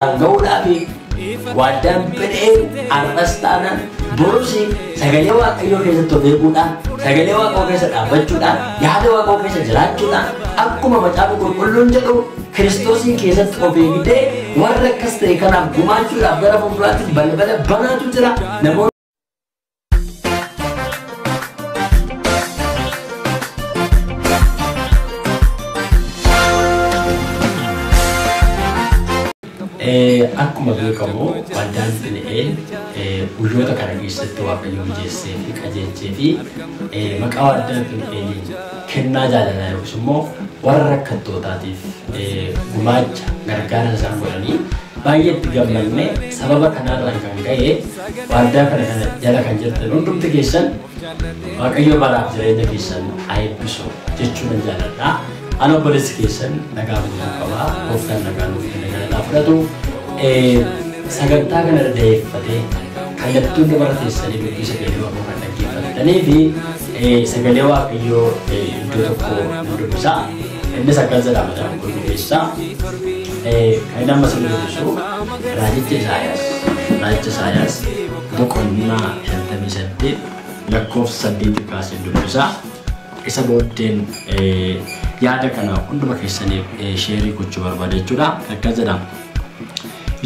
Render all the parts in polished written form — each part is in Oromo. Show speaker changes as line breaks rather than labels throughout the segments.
Ga'uudhaaf waadaan fedhee har'as taanaan borus sagalee Waaqayyoo keessatti of eeguudhaan, sagalee Waaqayyoo keessa dhaabbachuudhaan, yaada Waaqayyoo keessa jiraachuudhaan, akkuma Macaafa Qulqulluun jedhu Kiristoosiin keessatti of eegdee warra akkas ta'e kanaaf gumaachuudhaaf gara fuulduraatti balbala banaatu jira. Namoonni Akkuma beekamu waldaan Pini'eel guyyoota kana keessatti Waaqayyo mijeessee fi qajeelchee fi maqaa waldaa Pini'eeliin kennaa jaalalaa yookiis immoo warra rakkattootaatiif gumaacha gargaarsa isaan godhanii baay'ee itti gammanne. Sababa kanarraan kan ka'e waldaa kana jala kan jirtan hundumti keessan Waaqayyo baraaf jireenya keessan haa eebbisu jechuu nan jaaladha. Ana obboleessi keessan nagaa guutuu qaba. Gooftaan nagaa nuuf kenne galataa fudhatu. Sagantaa kana da'eeffatee kallattii hunduma teessanii dubbii sagalee Waaqayyoo kan dhaggeeffattanii fi sagalee Waaqayyoo iddoo tokko nu dubbisa. Innis akkas jedha Macaafa Qulqulluu keessaa. Kan inni amma isin dubbisu Raajicha Isaayaas. Raajicha Isaayaas boqonnaa 58 lakkoofsa 8 kaasee dubbisa. Isa booddeen yaada kana hunduma keessaniif sheerii gochuu barbaada jechuudha. Akkas jedha.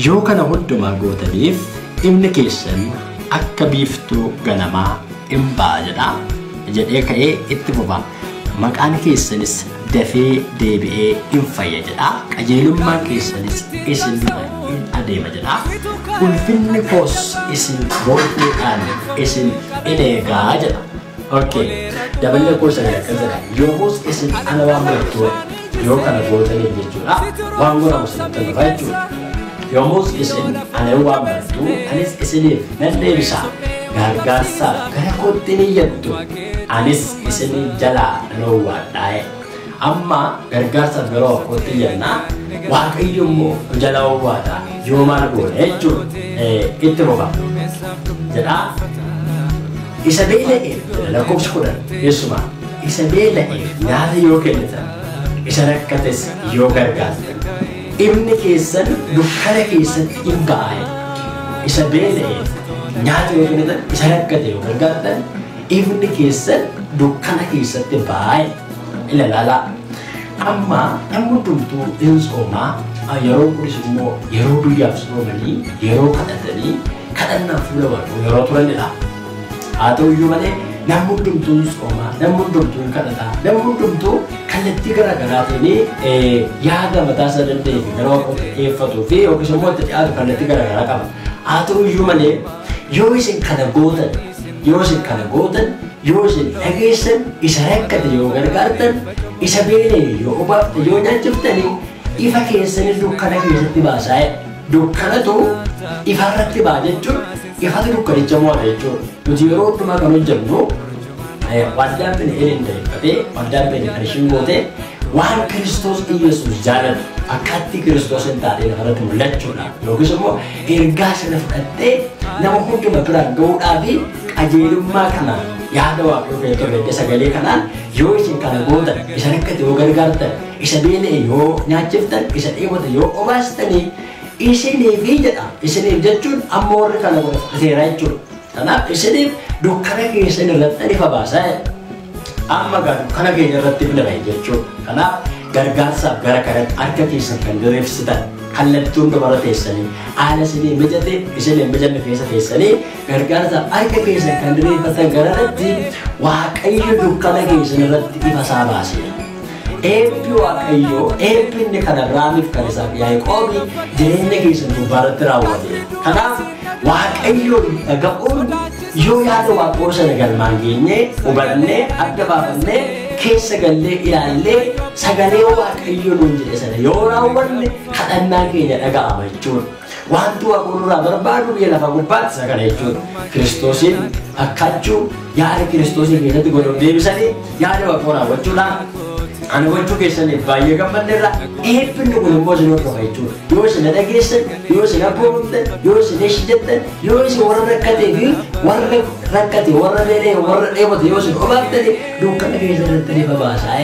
Yoo kana hundumaa gootaniif ifni keessan akka biiftuu ganamaa in ba'a jedha jedhee ka'ee itti fufa. Maqaan keessanis dafee deebi'ee in fayya jedha. Qajeelummaan keessanis isin dura in adeema jedha. Ulfinni koos isin booddeedhaan isin in eegaa jedha. Okay. Daballee koo sagal akkas jedha. Yommus isin ana waammattu, yoo kana gootaniif jechuudha. Waan godhamu isinitti dhufa jechuudha. Yommus isin ana waammattu, anis isiniif nan deebisa. Gargaarsaaf gara kootti ni iyyattu. Anis isin jalaa nan owwaadhaa. Amma gargaarsaaf gara kootti iyyannaa, Waaqayyo immoo nu jalaa owwaata yoo maal goone jechuudha. Itti fufa jedha. Isa beela'eef jedha lakkoofsi 10 keessumaa, isa beela'eef nyaata yoo kennitan, isa rakkates yoo gargaartan, ifni keessan dukkana keessatti in ba'a. Isa beela'eef nyaata yoo kennitan, isa rakkate yoo gargaartan, ifni keessan dukkana keessatti ba'a. Ilaalaa. Amma namni hundumtuu in soomaa, yeroo kunis immoo yeroo biyyaaf soomanii, yeroo kadhatanii kadhannaa fuula Waaqayyoo yeroo turanidha. Haa ta'u iyyuu malee namni hundumtuu hin soomaa, namni hundumtuu hin kadhataa, namni hundumtuu kallattii garaa garaatiin yaada mataa isaa danda'e fi gara Waaqayyootti dhiyeeffatuu fi yookiis immoo itti dhiyaatu kallattii garaa garaa qaba. Haa ta'u iyyuu malee yoo isin kana gootan, yoo isin kana gootan, yoo isin dhageessan, isa rakkate yoo gargaartan, isa beela'e yoo obaafte, yoo nyaachiftanii, ifa keessanii dukkana keessatti baasaa. Dukkanatu ifarratti ba'a jechuun ifatu dukkanicha mo'ata jechuudha. Nuti yeroo hundumaa kan hojjennu waldaan Pini'eel hin da'eeffatee, waldaan Pini'eel kan ishiin goote waan Kiristoos Iyyasuus jaalatu fakkaattii Kiristoos hin taate lafarratti mul'achuudha. Yookiis immoo ergaa sana fudhattee nama hunduma biraan ga'uudhaa fi qajeelummaa kana yaada Waaqayyoo keessatti of eegdee sagalee kanaan yoo isin kana gootan, isa rakkate yoo gargaartan, isa beela'e yoo nyaachiftan, isa dheebote yoo obaastanii, isiniif jedha. Isiniif jechuun amma warri kana godhe fudhateera jechuudha. Kanaaf isiniif dukkana keessan irratti ifa baasaa. Amma gaa dukkana keenya irratti ifni bahe jechuudha. Kanaaf gargaarsaaf gara kanatti harka keessan kan diriirsitan kallattii hundumarra teessanii, haala isinii mijate isin hin mijanne keessa teessanii gargaarsaaf harka keessan kan diriirfatan gara irratti Waaqayyo dukkana keessan irratti ifa isaa baaseera. Eebbi Waaqayyoo, eebbi inni kan Abrahaamiif kan isaaf Yaaqoobi jireenya keessan gubbaarratti raawwate. Kanaaf Waaqayyoon dhaga'uun yoo yaada Waaqoo sana galmaan geenyee hubannee adda baafannee keessa gallee ilaallee sagalee Waaqayyo nuun jedhe sana yoo raawwanne kadhannaan keenya dhaga'ama jechuudha. Wanti Waaqoo nurraa barbaadu biyya lafa gubbaatti isa kana jechuudha. Kiristoosiin fakkaachuu, yaada Kiristoosii keessatti godhuuf deebisanii yaada Waaqoo raawwachuudhaan ani gochuu keessaniif baay'ee gammadneerra. Eebbinni kun immoo isin hordofa jechuudha. Yoo isin dhageessan, yoo isin abboomamtan, yoo isin eshi jettan, yoo isin warra rakkatee fi warra rakkate, warra beela'e, warra dheebote yoo isin obaaftani, dukkana keessa irratti ifa baasaa.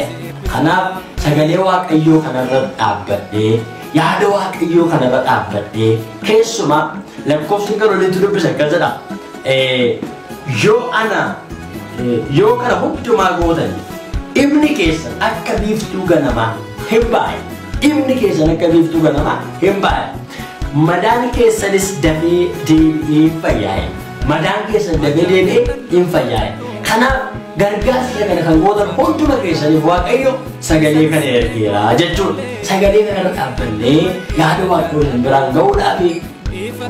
Kanaaf sagalee Waaqayyoo kanarra dhaabbadhee Yaada Waaqayyoo kanarra dhaabbadhee keessumaa lakkoofsi kan olitti dubbisa akkas jedha. Yoo ana yoo kana hundumaa gootan ibni keessan akka biiftuu ganamaa hin baay'e. Ibni keessan akka biiftuu ganamaa hin baay'e. Madaan keessanis dafee deebi'ee hin fayyaa'e. Madaan keessan dafee deebi'ee hin fayyaa'e. Kanaaf gargaarsa kana kan gootan hunduma keessaniif Waaqayyo sagalee kana ergeera jechuudha. Sagalee kana irra dhaabbannee yaada Waaqayyoo isin biraan ga'uudhaaf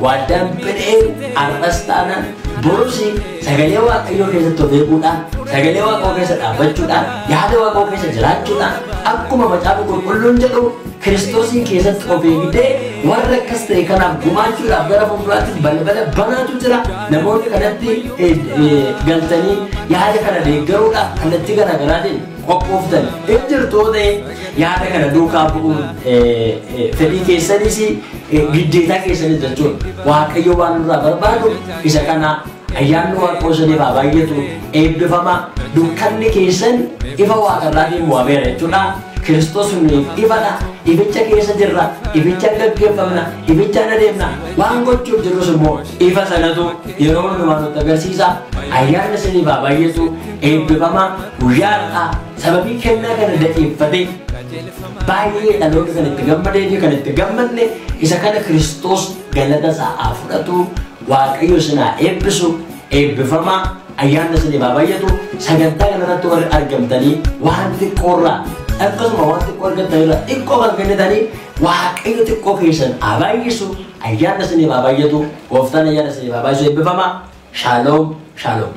waadaan fedhee har'as taanaan borus sagalee Waaqayyoo keessatti of eeguudhaan, sagalee Waaqayyoo keessa dhaabbachuudhaan, yaada Waaqayyoo keessa jiraachuudhaan akkuma Macaafa Qulqulluun jedhu Kiristoosiin keessatti of eegdee warra akkas ta'e kanaaf gumaachuudhaaf gara fuulduraatti balbala banaatu jira. Namoonni kanatti galtanii yaada kana deeggaruudhaaf kallattii garaa garaatiin qophooftan hin jirtu yoo ta'e yaada kana duukaa bu'uun fedhii keessanis giddeetaa keessanis jechuudha. Waaqayyo waan nurraa barbaadu isa kana. Ayyaanni Waaqayyoo isiniif haa baay'atu. Eebbifamaa. Dukkanni keessan ifa waaqarraatiin mo'ameera jechuudha. Kiristoos nuuf ifadha. Ificha keessa jirra. Ifichaan gaggeeffamna. Ifichaan adeemna. Waan gochuuf jirrus immoo ifa sanatu yeroo hundumaa nutti agarsiisa. Ayyaanni isiniif haa baay'atu. Eebbifamaa. Guyyaa har'aa sababii kennaa kana da'eeffatee baay'ee dhaloonni kan itti gammadee fi kan itti gammadne isa kana Kiristoos galata isaa haa fudhatu. Waaqayyo isin haa eebbisu. Eebbifamaa. Ayyaanni isiniif haa baay'atu. Sagantaa kanarratti warri argamtanii waan xiqqoorraa akkasuma waan xiqqoo argattanirraa xiqqoo kan kennitanii Waaqayyo xiqqoo keessan haa baay'isu. Ayyaanni isiniif haa baay'atu. Gooftaan ayyaana isiniif haa baay'isu. Eebbifamaa. Shaaloom shaaloom.